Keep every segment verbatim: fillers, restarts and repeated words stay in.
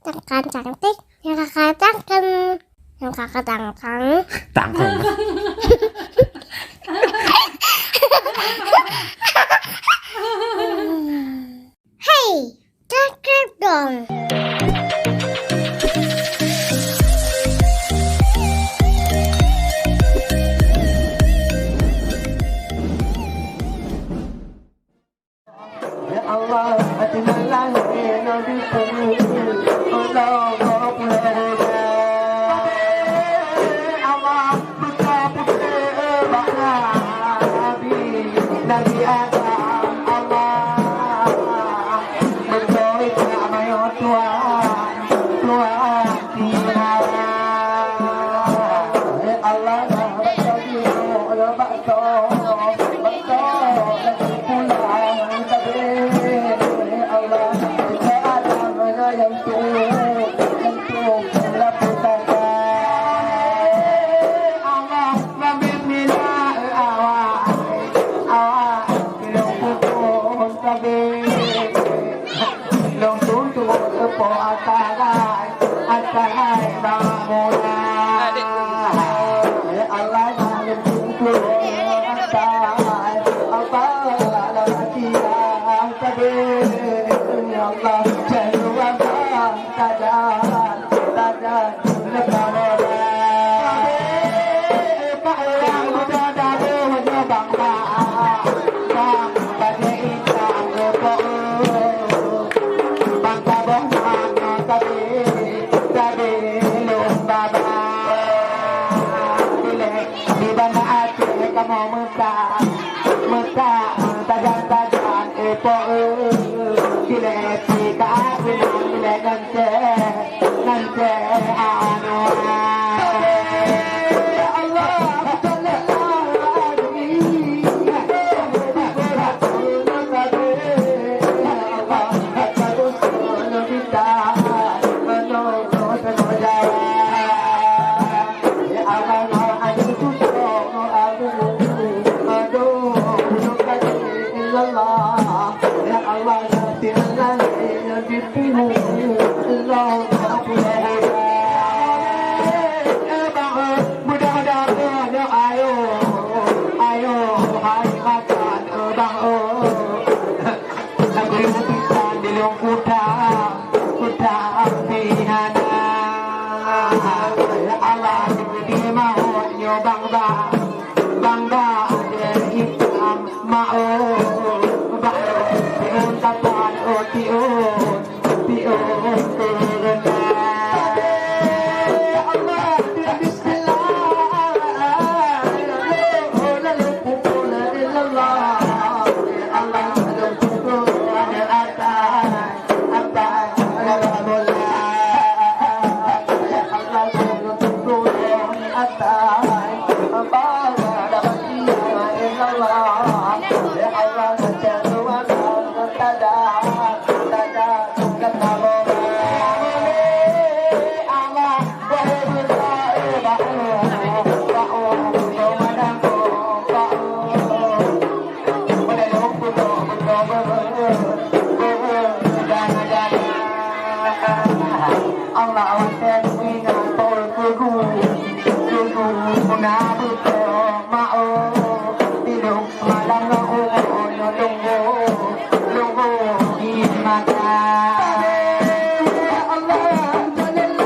Cangkang cantik, nyang kakak cangkang, nyang kakak cangkang. Tangkong. Hei, cakap dong. Ya Allah, hati malam ni Nabi pun Allah, Allah, Allah. Allah, buka putih bak Nabi, Nabi Adam, Allah. Beutôi tak mayo Tuhan, Tuhan tiara. Allah, bak Nabi, Allah, bak Tuhan, bak Tuhan, pulang tadi. Allah, kita ada mana yang tu, yang tu, Allah, pusaka. Allah, Nabi, mila, awak, awak, belum pukul, tadi. Lôn tuntut keu po atai, atai bak mula. Ya Allah, lôn tuntut atai, atai lam hati yang teubiet. Ya Allah, jangan lupa saja, saja. Kamoe meutak, meutak, meutajam-tajam, eh, po, eh. Bilek pih ka aku nang bilek ngon cek, ngon cek anu, ah. Ya Allah, sallallahu alaihi wasallam. Ya Allah, aku selalu minta, menolong, menolong jawab. Lagu pisan di lôn kuta, kuta pih hana. Ya Allah, di mawöt nyoe bang ba, bang ba, ada hitam mawöt. Bang, tiun kapan, oh, tiun, tiun keureuta. Ya Allah, bismillah. Allah, watèe kuingat Teungku Guru, Teungku Guru puna beutôi maoh, di lôn malam ngon uroe nyoe lôn go, lôn go di mata. Allah, sallallahu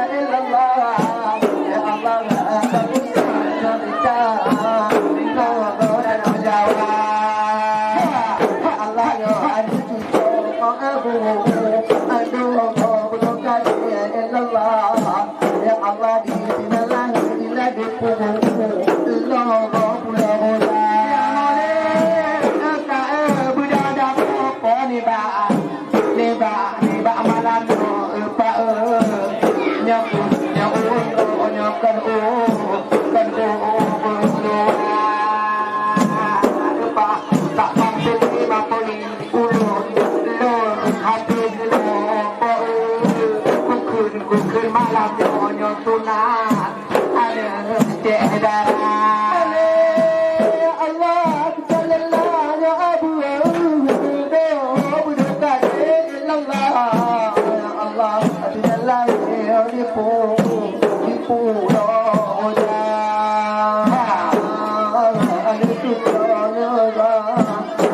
alaihi wasallam.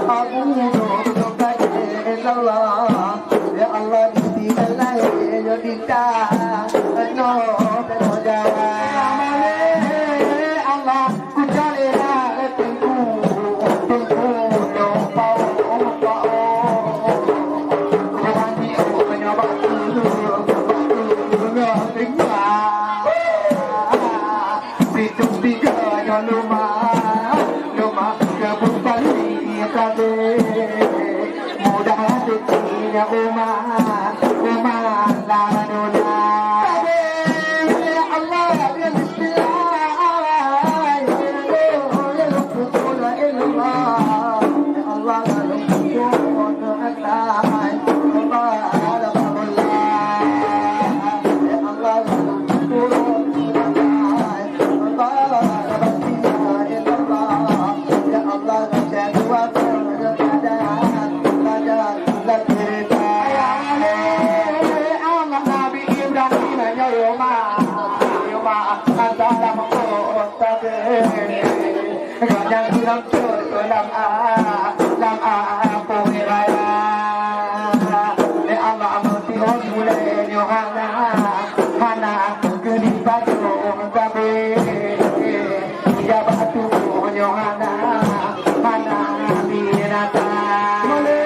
Abu Nur Kadir Allah, ya Allah, di dalam yo di ta, no, no jawa. Allah, ku cari lah teungku, teungku, no, pao, pao. Ku mandi, oh, nyoba tu, tu, tu, tu, tu. Situng tiga nyoe luma, luma kebun pali tabe. Mudah hati nya uma, uma la nuna. Tabe, ya Allah, ya Bismillah, ya Allah, ya Allah, ya Allah, ya Allah. Gobnyan sidroe lam a-, lam apui raya. Lé Allah meuteuôt ulée nyoe hana, hana keu dipajoh sabe. Ija bak tuboh nyoe hana, hana binatang. Lé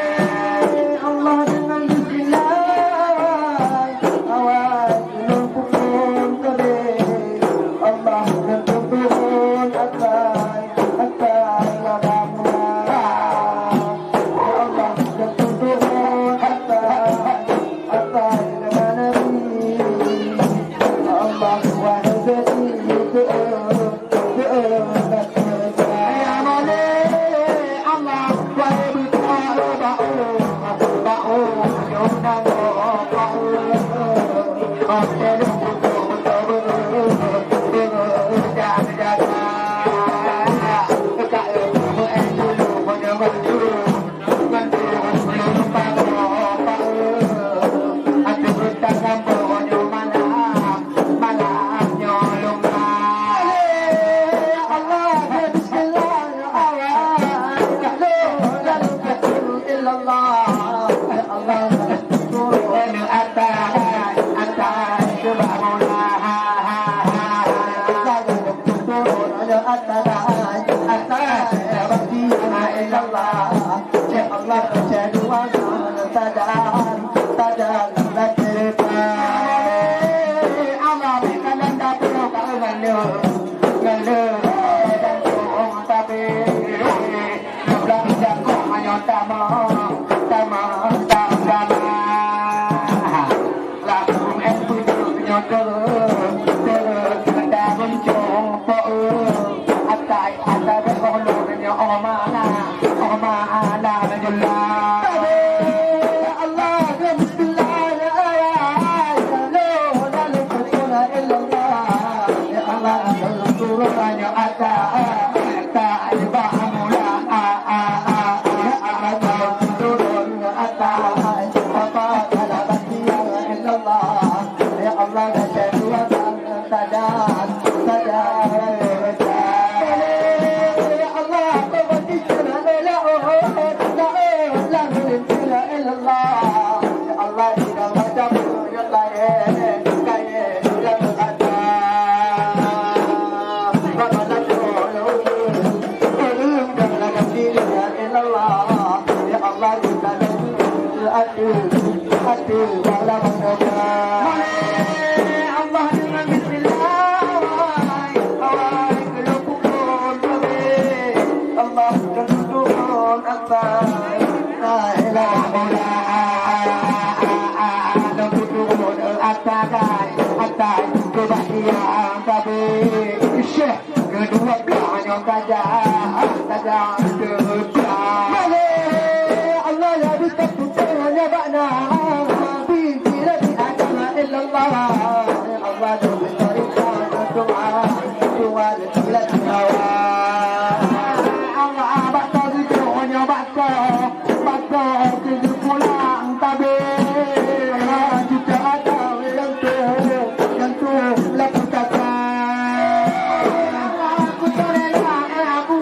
Allah deungon bismillah, awai lôn pukon sabe. Allah geuteupeue akai. Lakum es pucuk nyoe teureuk, teureuk gata runcong po eu. Atai, atai bèk gohlom nyoe oh mala, oh mala nyoe la. Tabe, ya Allah, ya Bismillah, ya Allah, ya Allah, la ilaha illallah, ya Allah, ya Rasulullah, ya Allah, atai, atai bak mula, a, a, a, a, ya Allah, turun atai, apa, ala, ya Allah, ya Allah, ya Allah, Syekh kedua belah nyoe saja, saja teuka. Malée Allah ya bukon putroe nyoe bak Nabi, bila di agama illallah. Allah nyoe bukon doa, doa bila di hawa. Allah bak nyoe bak Baka keuneuk pulang tabe, cucok atau leuntô, leuntô laput kaka. Aku tak rela, eh, aku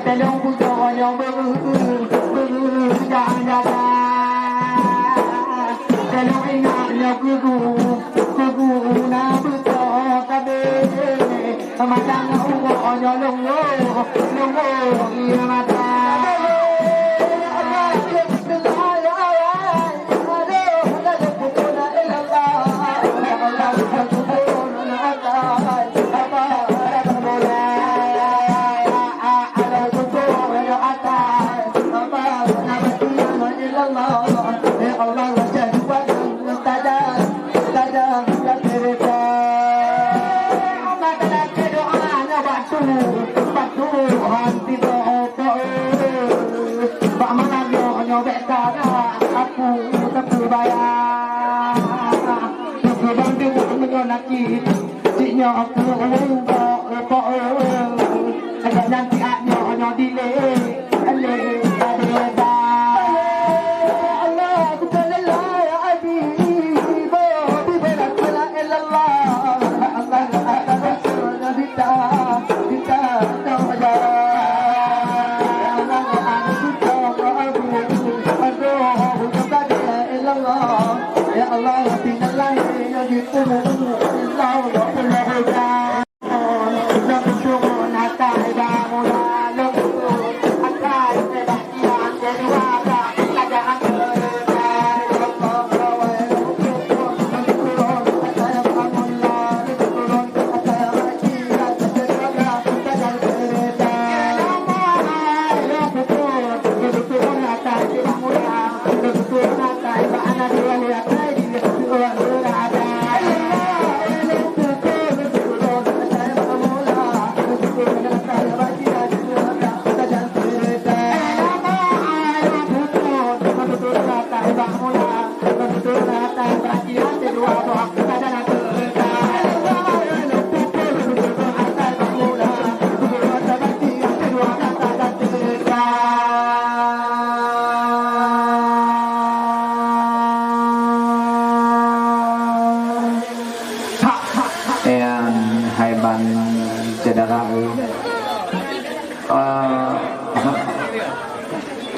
Tolong peutoe nyoe beu-, beu-, beu-, jaga-jaga. Tolong ingat nyoe keu guru, keu guru na peutoe kabeh. Mata ngon uroe nyoe lôn-lôn, lôn-lôn ie mata. Bak malam nyoe, nyoe bèk ka na aku teupeu baya. Teupeu bang deungon meunyoe na cit, cit nyoe aku ureueng bok, bok, eh. Lagèe nyan siat nyoe, nyoe dilèe, lé, lé, lé. Allah, aku tak lelah, ya Habib. Ibu, ibu, la ilaha illallah. Allah, Allah, Rasul, Nabi. Nyan hai ban syedara, eh. Ah,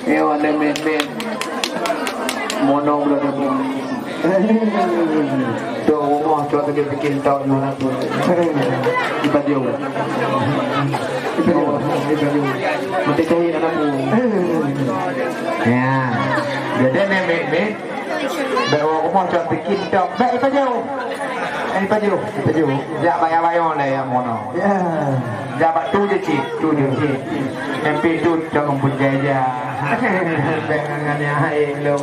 eh, wanda met-met. Mono budak dapur. Tok rumoh, tok lagi bikin tok mana pun. Di baju. Di baju. Di baju. Mati cahit anak pun. Ya. Jadi nenek ni. Bèk u rumoh cok bikin tok. Bèk ipajoh. Eh, ipajoh, ipajoh. Jak bayang-bayang lé nyang mono. Ya. Jak bak tu je cit, tu je cit. Mimpi tu cok pun jaya. Bèk ngan nyang hai lom.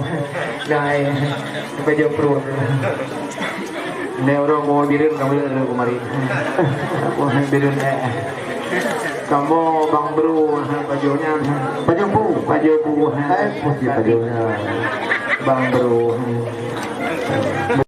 Nyang hai. Ipajoh perut. Ni orang mau birin kamu lihat dulu kemarin. Wah, birin eh. Kamu Bang Bro, ha, pajoh nyan, ha. Pajoh bu, pajoh bu, ha. Eh, putih pajoh nyan. Bang Bro, ha.